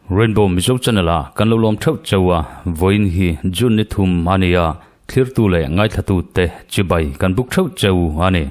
Rainbow Mizo Channel ah kan lo lawm theuh cheu a, vawiin hi June ni thum a ni a, thlirtu leh ngaithlatu te chibai kan buk theuh cheu a ni.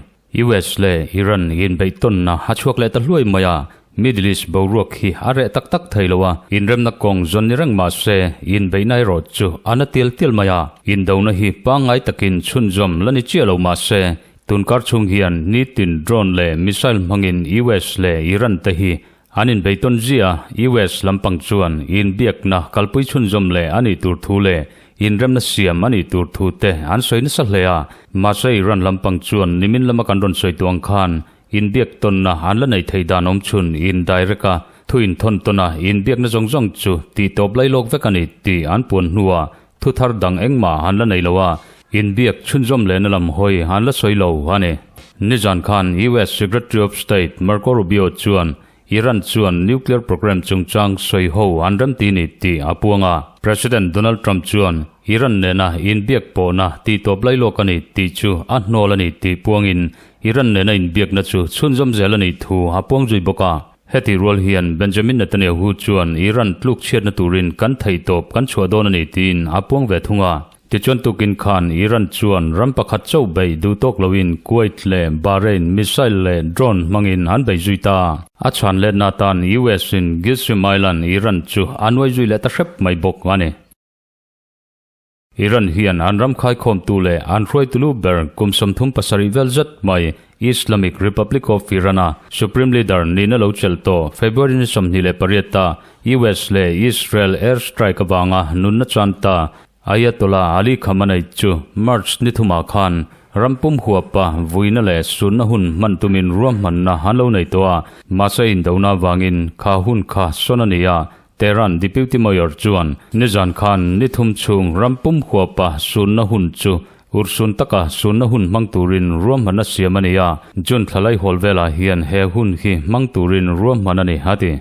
US leh Iran inbeihtawnna a chhuak leh ta hluai mai a, Middle East boruak hi a reh tak tak thei lo a, inremna kawng zawn ni reng mah se inbeihna erawh chu a na tial tial mai a, indona hi pangngai takin chhunzawm la ni chiah lo mah se tunkar chhung hian nitin drone leh missile hmangin US leh Iran te hi an inbeihtawn ziah a, US lampang chuan inbiakna kalpui chhunzawm leh a nih tur thu leh Inremna siam a nih tur thu te an sawi nasa hle a, mahse Iran lampang chuan nimin lama kan rawn sawi tuang khan inbiak tawnna an la nei thei dan awm chhun indirect a thu inthawn tawn a inbiakna zawng zawng chu tih tawp lai lawk vek a ni tih an puan hnuah thu thar dang engmah an la nei lo a, inbiak chhunzawm lehna lam hawi an la sawi lo a ni. Nizan khan US Secretary of State Marco Rubio chuan Iran chuan nuclear program chungchang sawi ho an remti ni tih a puang a. President Donald Trump chuan Iran nena inbiak pawhna tih tawp lai lawk a ni tih chu a hnawl a ni tih puangin Iran nena inbiakna chu chhunzawm zel a nih thu a puang zui bawk a. Hetih rual hian Benjamin Netanyahu chuan Iran tluk chhiatna turin kan theihtawp kan chhuah dawn a ni tiin a puang ve thung a. Tichuan tukin khan Iran chuan ram pakhat chauh beih duh tawk loin Kuwait leh Bahrain missile leh drone hmangin an bei zui ta. A chhan letna atan US in Gilshim Island Iran chu a nuai zui leh ta hrep mai bawk a ni. Iran hian an ram khaikhawmtu leh an hruaitu lu ber kum 37 vel zet mai Islamic Republic of Iran-a Supreme Leader nihna lo chelh tawh February ni 28 a US leh Israel air strike avanga nunna chan ta Ayatollah Ali Khamenei chu March ni thumah khan ram pum huapa vuina leh sunna hun hman tumin ruahmanna an lo nei tawh a, mahse indona avangin kha hun kha sawn a ni a, Tehran Deputy Mayor chuan nizan khan ni thum chhung ram pum huapa sunna hun chu urhsun taka sunna hun hmang turin ruahmanna siam a ni a, June thla laihawl velah hian he hun hi hmang turin ruahman a ni, a ti.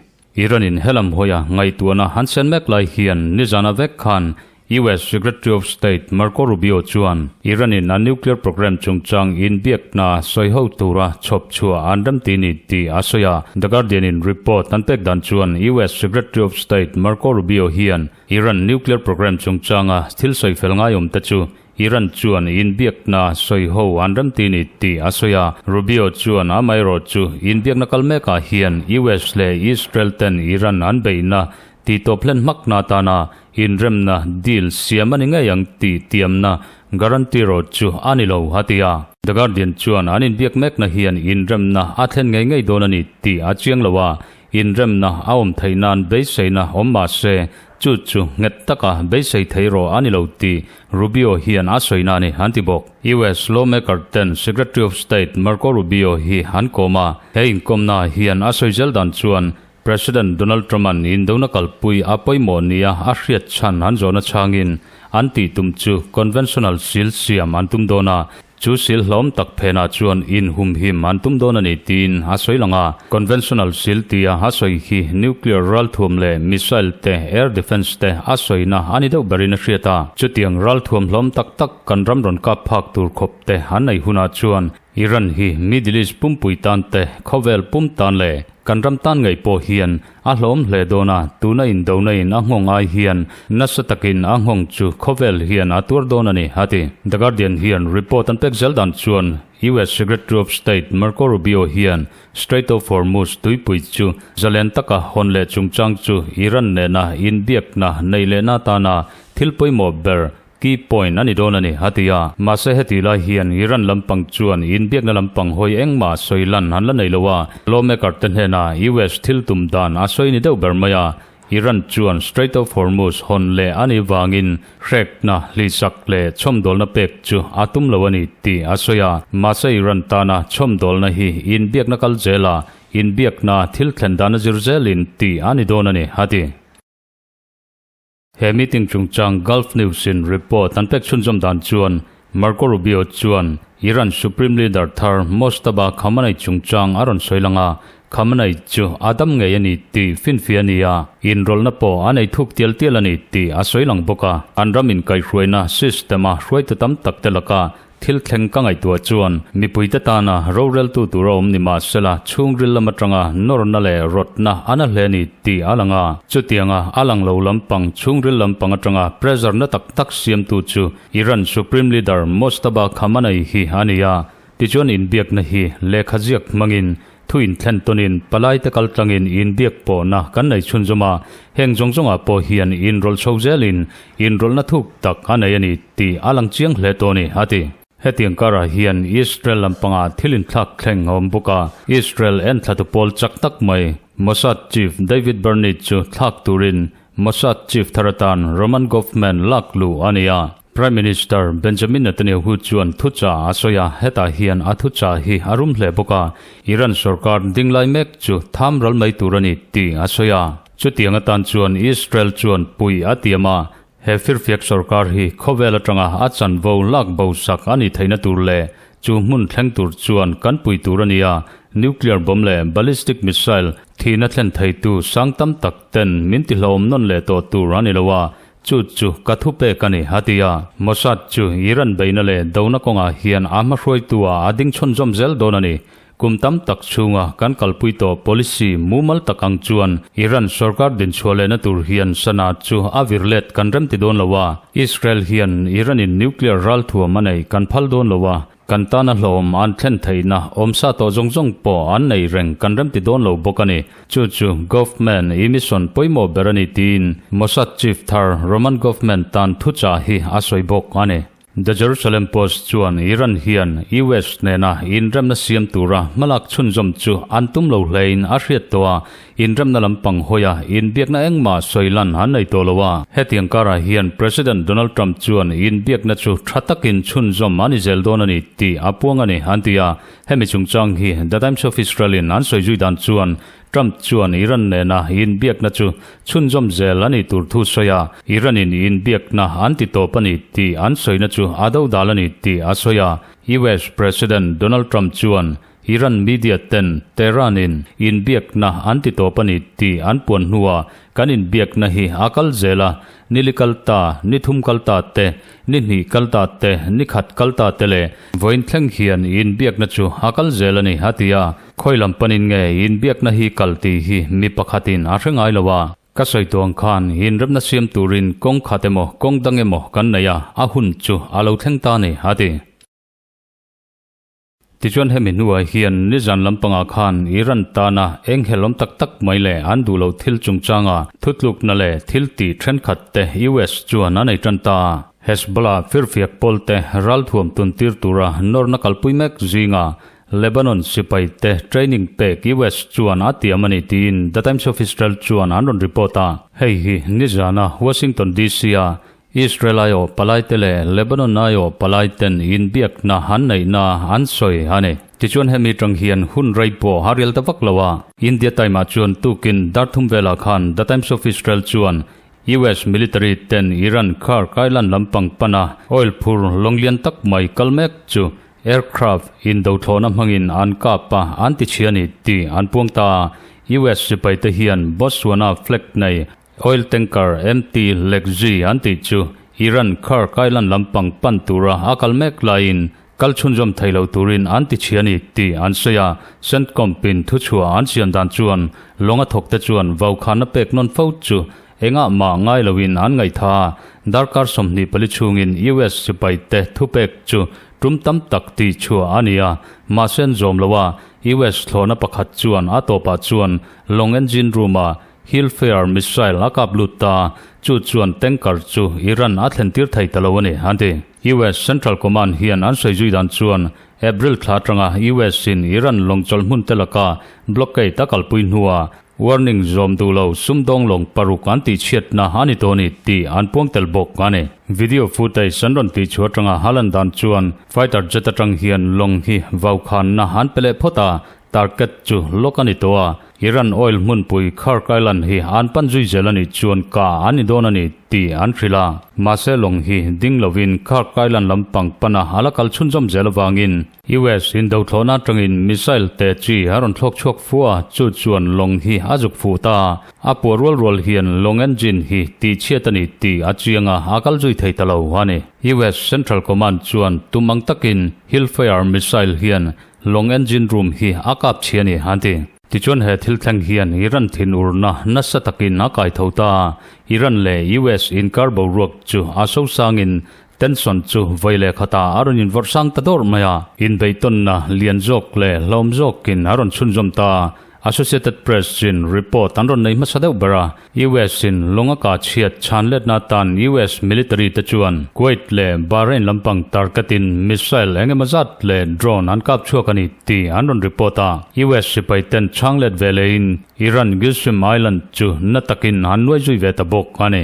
Iran-in helam hawia ngaihtuahna han sen mek lai hian nizana vek khan US Secretary of State Marco Rubio chuan Iran-in a nuclear program chungchang inbiakna sawi ho tura chhawp chhuah an remti ni tih a sawi a. The Guardian-in report an pek dan chuan US Secretary of State Marco Rubio hian Iran nuclear program chungchanga thil sawi fel ngaiawm te chu Iran chuan inbiakna sawi ho an remti ni tih a sawi a, Rubio chuan amaherawh chu inbiakna kal mekah hian US leh Israel ten Iran an beihna tih tawp hlen hmakna atana inremna deal siam a ni ngei ang tih tiamna guarantee rawh chu a ni lo a ti a. The Guardian chuan an inbiak mekna hian inremna a thlen ngei ngei dawn a ni tih a chiang lo a, Inremna a awm theih nan beiseina awm mah se, chu chu nghet taka beisei thei rawh a ni lo tih Rubio hian a sawina a ni, an ti bawk. US lawmaker ten Secretary of State Marco Rubio hi an kawm a, he inkawmna hian a sawi zel dan chuan President Donald Trump-a'n indona kalpui a pawimawh nia a hriat chhan an zawhna chhangin an tih tum chu conventional sil siam an tum dawn a, Chu sil hlawm tak phenah chuan in humhim an tum dawn a ni tiin a sawi lang a. Conventional sil tia a sawi hi nuclear ralthuam leh missile te, air defence te a sawina a ni deuh berin a hriat a. Chutiang ralthuam hlawm tak tak kan ram rawn kap phak tur khawp te an nei hunah chuan Iran hi Middle East pumpui tan te, khawvel pum tan leh kan ram tan ngei pawh hian A hlawm hle dawn a, tuna indona in a nghawng ai hian nasa takin a nghawng chu khawvel hian a tuar dawn a ni, a ti. The Guardian hian report an pek zel dan chuan US Secretary of State Marco Rubio hian Strait of Hormuz tuipui chu zalen taka hawn leh chungchang chu Iran nena inbiakna nei lehna atana thil pawimawh ber Key point a ni dawn a ni, a ti a. Mahse heti lai hian Iran lampang chuan inbiakna lampang hawi engmah sawi lan an la nei lo a, lawmaker te hnenah US thil tum dan a sawi ni deuh ber mai a. Iran chuan Strait of Hormuz hawn leh a nih vangin hrekna, hlihsak leh chhawmdawlna pek chu a tum lo a ni tih a sawi a. Mahse Iran tana chhawmdawlna hi inbiakna kal zela inbiakna thil thlen dan a zir zelin tih a ni dawn a ni, a ti. He meeting chungchang Gulf News in report an pek chhunzawm dan chuan Marco Rubio chuan Iran Supreme Leader thar Mojtaba Khamenei chungchang a rawn sawi lang a. Khamenei chu a dam ngei a ni tih finfiah a ni a, inrawlhna pawh a nei thuk tial tial a ni tih a sawi lang bawk a. An ram inkaihhruaina system-a hruaitu tam tak te laka thil thleng ka ngaihtuah chuan mipuite tana roreltu tur a awm ni mah sela chhungril lam atanga nawrna leh rawtna a na hle a ni tih a lang a. Chutianga a lang lo lampang chhungril lampang atanga pressure na tak tak siamtu chu Iran Supreme Leader Mojtaba Khamenei hi a ni a. Tichuan inbiakna hi lehkha ziak hmangin thu inthlen tawnin palaite kal tlangin inbiak pawhna kan nei chhunzawm a, heng zawng zawngah pawh hian inrawlh chho zelin inrawlhna thuk tak a nei a ni tih a lang chiang hle tawh a ni, a ti. Hetiang karah hian Israel lampangah thil inthlak thleng a awm bawk a, Israel enthlatu pawl chak tak mai Mossad Chief David Barney chu thlak turin Mossad Chief thar atan Roman Gofman lak luh a ni a. Prime Minister Benjamin Netanyahu chuan thuchah a sawi a, hetah hian a thuchah hi a rum hle bawk a, Iran sorkar ding lai mek chu tham ral mai tur a ni tih a sawi a. Chutiang atan chuan Israel chuan pui a tiam a, he firfiak sorkar hi khawvel atanga a chanvo lak bo sak a nih theihna tur leh chu hmun thleng tur chuan kan pui tur a ni a, nuclear bomb leh ballistic missile thihna thlen theitu sang tam tak ten min tihlawm nawn leh tawh tur a ni lo a, Chu chu ka thupek a ni, a ti a. Mossad chu Iran beihna leh dona kawngah hian a hmahruaitu ah a ding chhunzawm zel dawn a ni. Kum tam tak chhunga kan kalpui tawh policy mumal tak ang chuan Iran sorkar dinchhuah lehna tur hian Sana chu a vir let kan remti dawn lo a. Israel hian Iran in nuclear ralthuam a nei kan phal dawn lo a. Kan tana hlawm an thlen theihna awmsa tawh zawng zawng pawh an nei reng kan remti dawn lo bawk a ni. Chu chu Goffman i mission pawimawh ber a ni tiin Mossad chief thar Roman Goffman tan thuchah hi a sawi bawk a ni. The Jerusalem Post chuan Iran hian US nena inremna siam tura hmalak chhunzawm chu an tum lo hlein a hriat tawh a, Inremna lampang hawia inbiakna engmah sawi lan an nei tawh lo a. Hetiang karah hian President Donald Trump chuan inbiakna chu tha takin chhunzawm a ni zel dawn a ni tih a puang a ni an ti a. Hemi chungchang hi The Times of Israel in an sawi zui dan chuan Trump chuan Iran nena inbiakna chu chhunzawm zel a ni tur thu sawi a, Iran in inbiakna an ti tawp a ni tih an sawina chu a dodal a ni tih a sawi a. US President Donald Trump chuan Iran media ten Tehran in inbiakna an ti tawp a ni tih an puan hnuah kan inbiakna hi a kal zel a, ni li kal ta, ni thum kal ta te, ni hnih kal ta te, ni khat kal ta te leh vawiin thleng hian inbiakna chu a kal zel a ni a ti a. Khawi lam panin nge inbiakna hi kal tih hi mi pakhatin a hre ngai lo a. Ka sawi tuang khan inremna siam turin kawng khat emaw kawng dang emaw kan nei a, a hun chu a lo thleng ta a ni a ti. Tichuan hemi hnuah hian nizan lampangah khan Iran tana eng helawm tak tak mai leh an duh loh thil chungchanga thutlukna leh thil tih thenkhat te US chuan a nei tan ta. Hezbollah firfiak pawlte ralthuam tuntir tura nawrna kalpui mek zinga Lebanon sipai te training pek US chuan a tiam a ni tiin The Times of Israel chuan an rawn report a. Hei hi nizana Washington DC-a Israel aiawh palaite leh Lebanon aiawh palaiten inbiakna an neihna an sawi a ni. Tichuan hemi tang hian hun rei pawh a rial ta vak lo a. India Time ah chuan tukin darthum velah khan The Times of Israel chuan US military ten Iran khar kailan lampang pana oil phur lawng lian tak mai kal mek chu aircraft indothlawhna hmangin an kap a an ti chhia a ni tih an puang ta a. US sipaite hian Botswana flag nei Oil tanker MT Lexi an tih chu Iran Khark Island lampang pan tura a kal mek laiin kal chhunzawm thei lo turin an ti chhia a ni tih an sawi a. Centcom pin thuchhuah an siam dan chuan lawng a thawkte chuan vaukhanna pek nawn fo chu engah mah ngai loin an ngaihthah a. Darkar 24 chhungin US sipaite thupek chu tum tam tak tih chhuah a ni a, mahse an zawm lo a. US thlawhna pakhat chuan a tawpah chuan lawng engine room-ah Hellfire missile a kap lut ta, chu chuan tanker chu Iran a thlen tir thei ta lo a ni, an ti. US Central Command hian an sawi zui dan chuan April thla atanga US in Iran lawngchawlh hmun te laka blockade a kalpui hnuah warning zawm duh lo sumdawng lawng paruk an tihchhiatna a ni tawh a ni tih an puang tel bawk a ni. Video footage an rawn tihchhuah atanga a lan dan chuan fighter jet atang hian lawng hi vaukhanna an pe leh phawt a, Target chu lawk a ni tawh a. Iran oil hmunpui Khark Island hi an pan zui zel a nih chuan ka an ni dawn a ni tih an hrilh a. Mahse lawng hi ding lovin Khark Island lampang pana a la kal chhunzawm zel avangin US indothlawhna atangin missile te chi a rawn thlawk chhuak fu a, chu chuan lawng hi a zuk fuh ta. A puah rual rual hian lawng engine hi tihchhiat a ni tih a chiang a, a kal zui thei ta lo a ni. US Central Command chuan tum ang takin Hellfire missile hian lawng engine room hi a kap chhi a ni, an ti. Tichuan he thil thleng hian Iran thinurna nasa takin a kai tho ta. Iran leh US inkar boruak chu a sosangin Tension chu vawi leh khatah a rawn invawrh sang ta dawrh mai a, inbeihtawnna lian zawk leh hlawm zawkin a rawn chhunzawm ta. Associated Press-in report an rawn nei hmasa deuh ber a, US-in lawng a kah chhiat chhan letna atan US military te chuan Kuwait leh Bahrain lampang target-in missile eng emaw zat leh drone an kap chhuak a ni tih an rawn report a. US sipai ten chhang let ve lehin Iran Gilshim Island chu na takin an nuai zui ve ta bawk a ni.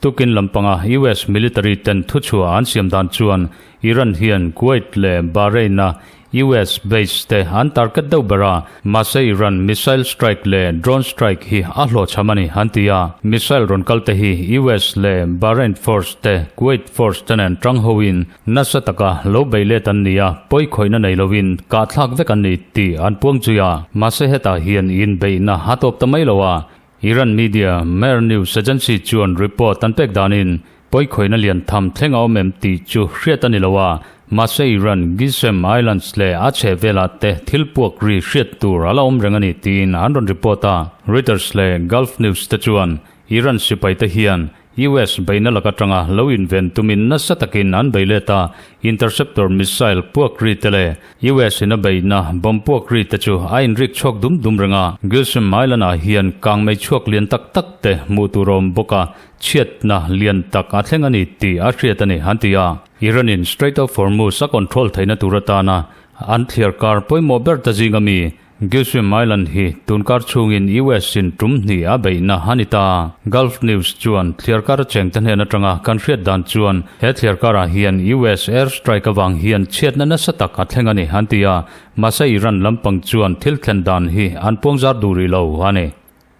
Tukin lampanga US military ten thuchhuah an siam dan chuan Iran hian Kuwait leh Bahrain-a US base te an target deuh ber a, mahse Iran missile strike leh drone strike hi a hlawhchham a ni an ti a. Missile rawn kal te hi US leh Bahrain force te Kuwait force te nen tang hoin nasa taka lo bei let an ni a, pawi khawihna nei lovin kahthlak vek an ni tih an puang zui a. Mahse hetah hian inbeihna a tawp ta mai lo a, Iran media Mehr News Agency chuan report an pek danin pawikhawihna lian tham thleng a awm em tih chu hriat a ni lo a, mahse Iran Gishem Islands leh a chheh velah te thil puak ri hriat tur a la awm reng a ni tiin an rawn report a. Reuters leh Gulf News te chuan Iran sipaite hian US beihna lak atanga lo inven tumin nasa takin an bei let a, interceptor missile puak ri te leh US in a beihna bomb puak ri te chu a inrik chhuak dum dum reng a. Gilsham Island ah hian kangmei chhuak lian tak tak te hmuh tur a awm bawk a, chhiatna lian tak a thleng a ni tih a hriat a ni, an ti a. Iran in Strait of Hormuz a control theihna tur atana an thliar kar pawimawh ber ta zinga mi Gilsham Island hi tunkar chhungin US in tum hnih a beihna a ni ta. Gulf News chuan thliarkar chengte hnen atanga kan hriat dan chuan he thliarkarah hian US air strike avang hian chhiatna nasa tak a thleng a ni an ti a, mahse Iran lampang chuan thil thlen dan hi an puangzar duh rih lo a ni.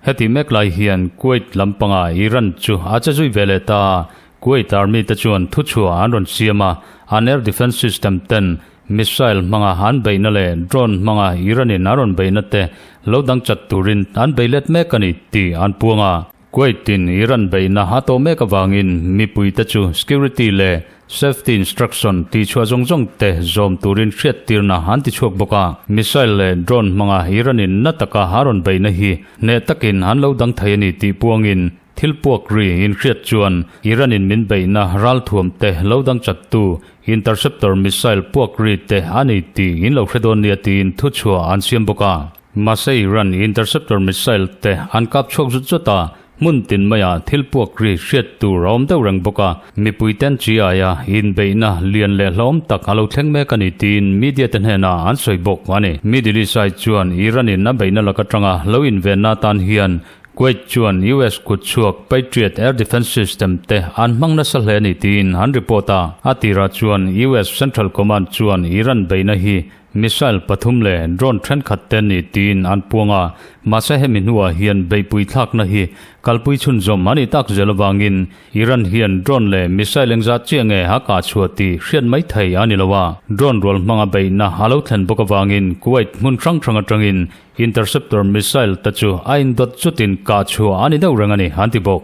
Heti mek lai hian Kuwait lampangah Iran chu a che zui ve leh ta. Kuwait Army te chuan thuchhuah an rawn siam a, an air defence system ten Missile hmanga an beihna leh drone hmanga Iran-in a rawn beihna te lo dang chat turin an bei let mek a ni tih an puang a. Kuwait-in Iran beihna a tawh mek avangin mipuite chu security leh safety instruction tihchhuah zawng zawng te zawm turin hriattirna an ti chhuak bawk a. Missile leh drone hmanga Iran-in na taka a rawn beihna hi hneh takin an lo dang thei a ni tih puangin Thil puak ri inhriat chuan Iran-in min beihna ralthuam te lo dang chattu interceptor missile puak ri te a nei tih in lo hre dawn nia tiin thuchhuah an siam bawk a. Mahse Iran interceptor missile te an kap chhuak zut zut a, hmun tin maiah thil puak ri hriat tur a awm deuh reng bawk a, mipui ten chi aia inbeihna lian leh hlauhawm tak a lo thleng mek a ni tiin media te hnenah an sawi bawk a ni. Middle East ai chuan Iran-in a beihna lak atanga lo invenna atan hian Kuwait chuan US kut chhuak Patriot air defence system te an hmang nasa hle a ni tiin an report a. A tirah chuan US Central Command chuan Iran beihna hi missile pathum leh drone thenkhat te ni tiin an puang a, mahse hemi hnuah hian beihpui thlakna hi kalpui chhunzawm a nih tak zel avangin Iran hian drone leh missile engzat chiah nge a kah chhuah tih hriat mai thei a ni lo a, drone rual hmanga beihna a lo thlen bawk avangin Kuwait hmun hrang hrang atangin Interceptor missile te chu a indawt chutin kah chhuah a ni deuh reng a ni, an ti bawk.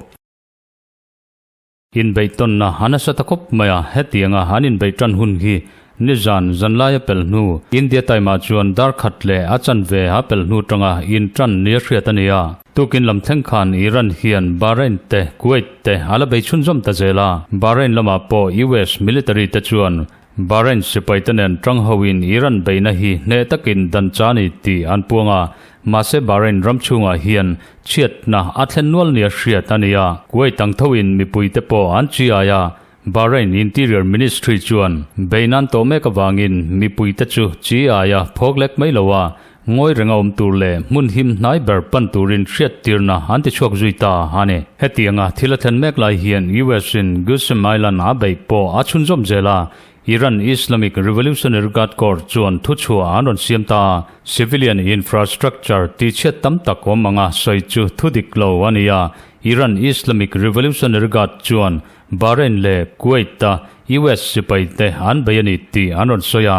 Inbeihtawnna a nasa ta khawp mai a, hetianga an inbeih tan hun hi nizan zanlaia pel hnu, India time ah chuan dar khat leh a chanve a pel hnu tanga intan nia hriat a ni a. Tukin lam thleng khan Iran hian Bahrain te, Kuwait te a la bei chhunzawm ta zel a, Bahrain lamah pawh US military te chuan Bahrain sipaite nen tang hoin Iran beihna hi hneh takin dan cha ni tih an puang a, mahse Bahrain ram chhungah hian chhiatna a thlen nual nia hriat a ni a, Kuwait ang thoin mipuite pawh an chiai a, Bahrain Interior Ministry chuan beihna an tawh mek avangin mipuite chu chiai a phawk lek mai lo a. Ngawi renga awm tur leh hmun him hnai ber pan turin hriattirna an ti chhuak zui ta a ni. Hetianga thil a thlen mek lai hian US in Qeshm Island a beih pawh a chhunzawm zel a, Iran Islamic Revolutionary Guard Corps chuan thuchhuah an rawn siam ta a, civilian infrastructure tihchhiat tam tak awm anga sawi chu thudik lo a ni a, Iran Islamic Revolutionary Guard chuan Bahrain leh Kuwait-a US sipaite an bei a ni tih an rawn sawi a,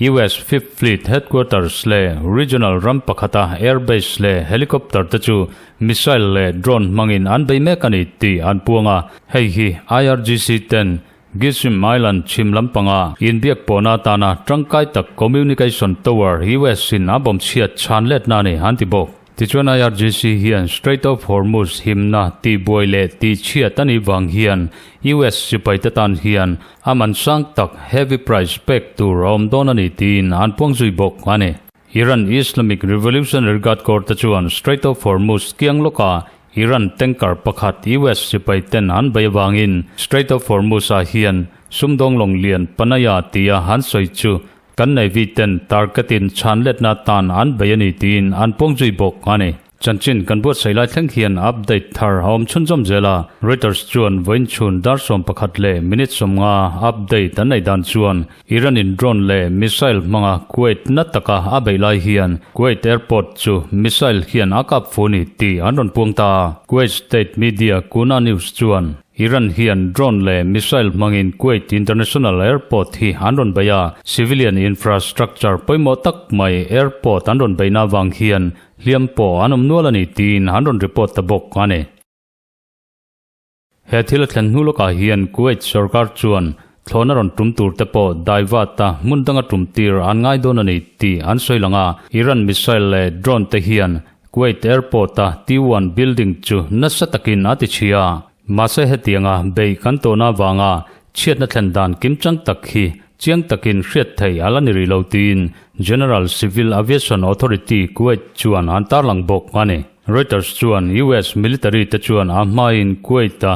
US Fifth Fleet Headquarters leh regional ram pakhata airbase leh helicopter te chu missile leh drone hmangin an bei mek a ni tih an puang a, hei hi IRGC ten Qeshm Island chhim lampanga inbiak pawhna atana tangkai tak communication tower US in a bawm chhiat chhan letna a ni an ti bawk. Tichuan IRGC hian Strait of Hormuz himna tihbuai leh tihchhiat a nih vang hian US sipaite tan hian a man sang tak heavy price pek tur a awm dawn a ni tiin an puang zui bawk a ni. Iran Islamic Revolutionary Guard Corps te chuan Strait of Hormuz kiang lawka Iran tanker pakhat US sipai ten an bei avangin Strait of Hormuz ah hian sumdawng lawng lian Panaya tia an sawi chu kan Navy ten target in chhan letna tan an bei a ni tiin an puang zui bawk a ni. Chanchin kan buatsaih lai thleng hian update thar a awm chhunzawm zel a, Reuters chuan vawiin chhun dar 11 leh minute 50 update an neih dan chuan Iran in drone leh missile hmanga Kuwait na taka a beih lai hian Kuwait airport chu missile hian a kap fu ni tih an rawn puang ta. Kuwait state media Kuna News chuan Iran hian drone leh missile hmangin Kuwait International Airport hi an rawn bei a, civilian infrastructure pawimawh tak mai airport an rawn beihna avang hian hliam pawh an awm nual a ni tiin an rawn report ta bawk a ni. He thil a thlen hnu lawkah hian Kuwait sorkar chuan thlawhna rawn tum tur te pawh daivat a hmun danga tum tir an ngai dawn a ni tih an sawi lang a. Iran missile leh drone te hian Kuwait airport a T-one building chu nasa takin a ti chhia. Mahse hetianga beih kan tawhna avanga chhiatna thlen dan kimchang tak hi chiang takin hriat theih a la ni rih lo tiin General Civil Aviation Authority Kuwait chuan an tarlang bawk a ni. Reuters chuan US military te chuan a hmain Kuwait-a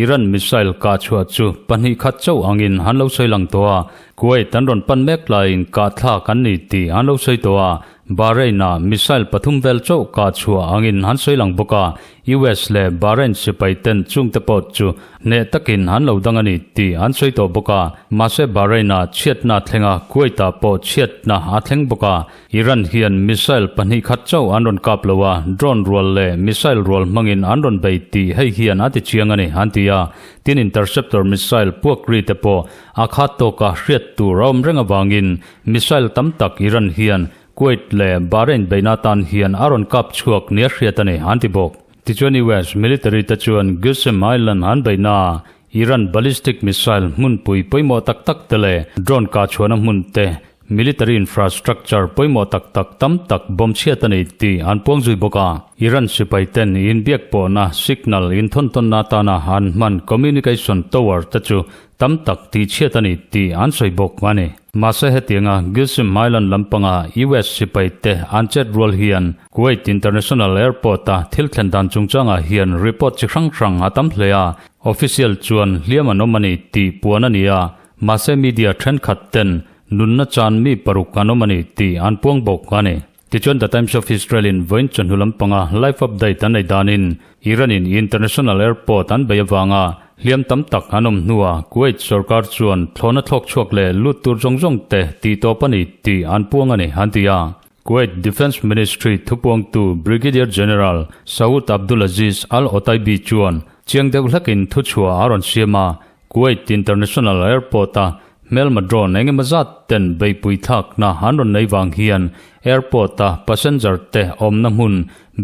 Iran missile kah chhuah chu pahnih khat chauh angin an lo sawi lang tawh a, Kuwait an rawn pan mek laiin kah thlak an ni tih an lo sawi tawh a, Bahrain-a missile pathum vel chauh kah chhuah angin an sawi lang bawk a, US leh Bahrain sipai ten chungte pawh chu hneh takin an lo dang a ni tih an sawi tawh bawk a, mahse Bahrain-a chhiatna a thleng a, Kuwait-ah pawh chhiatna a thleng bawk a. Iran hian missile pahnih khat chauh an rawn kap lo a, drone rual leh missile rual hmangin an rawn bei tih hei hian a ti chiang a ni, an ti a. Tin, interceptor missile puak ri te pawh a khat tawka hriat tur a awm reng avangin missile tam tak Iran hian Kuwait leh Bahrain beihna atan hian a rawn kap chhuak nia hriat a ni, an ti bawk. Tichuan US military te chuan Qeshm Island an beihna Iran ballistic missile hmunpui pawimawh tak tak te leh drone kah chhuahna hmun te Military infrastructure pawimawh tak tak tam tak bawm chhiat a nei tih an puang zui bawk a. Iran sipai ten inbiak pawhna signal inthawntawnna atana an hman communication tower te chu tam tak tih chhiat a ni tih an sawi bawk a ni. Mahse hetianga Qeshm Island lampanga US sipai te an chet rual hian Kuwait International Airport a thil thlen dan chungchangah hian report chi hrang hrang a tam hle a, official chuan hliam an awm a ni tih puan a ni a, mahse media thenkhat ten Nunna chan mi paruk an awm a ni tih an puang bawk a ni. Tichuan The Times of Israel in vawiin chawhnu lampanga live update an nei danin Iran in international airport an bei avanga hliam tam tak an awm hnuah Kuwait sorkar chuan thlawhna thlawk chhuak leh lut tur zawng zawng te tih tawp a ni tih an puang a ni an ti a. Kuwait Defence Ministry thupuangtu Brigadier General Saud Abdulaziz Al-Otaibi chuan chiang deuh hlekin thuchhuah a rawn siam a, Kuwait International Airport-a hmelma drone eng emaw zat ten beihpui thlakna an rawn nei vang hian airport-a passenger te awmna hmun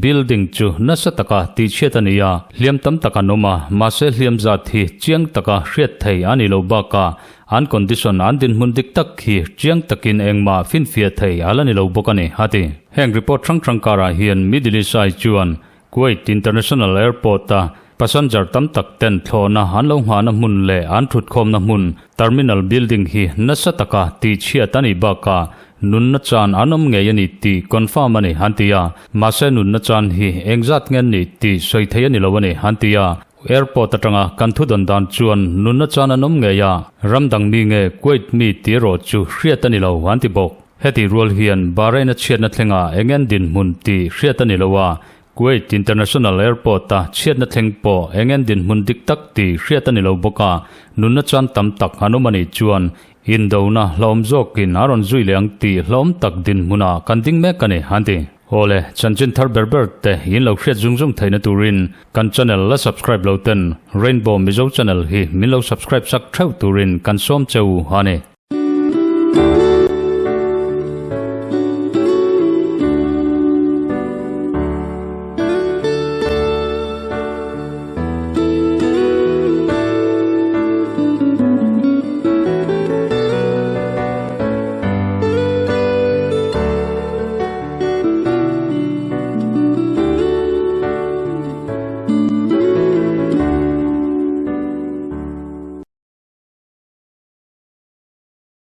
building chu nasa taka tihchhiat a ni a, hliam tam tak an awm a, mahse hliam zat hi chiang taka hriat thei a ni lo bakah an condition an dinhmun dik tak hi chiang takin engmah finfiah thei a la ni lo bawk a ni, a ti. Heng report hrang hrang karah hian Middle East Eye chuan Kuwait International Airport-a passenger tam tak ten thlawhna an lo nghahna hmun leh an thutkhawmna hmun terminal building hi nasa taka tihchhiat a nih bakah nunna chan an awm ngei a ni tih confirm a ni an ti a, mahse nunna chan hi engzat nge an nih tih sawi thei a ni lo a ni an ti a. Airport atanga kan thudawn dan chuan nunna chan an awm ngei a, ram dang mi nge Kuwait mi tih erawh chu hriat a ni lo an ti bawk. Heti rual hian Bahrain-a chhiatna thlengah eng en dinhmun tih hriat a ni lo a, Kuwait International Airport-a chhiatna thleng pawh eng en dinhmun dik tak tih hriat a ni lo bawk a, nunna chan tam tak an awm a nih chuan indona hlauhawm zawkin a rawn zui leh ang tih hlauhawm tak dinhmunah kan ding mek a ni, an ti. Awle, chanchin thar ber ber te in lo hriat zung zung theihna turin kan channel la subscribe lo ten Rainbow Mizo channel hi min lo subscribe sak theuh turin kan sawm che u a ni.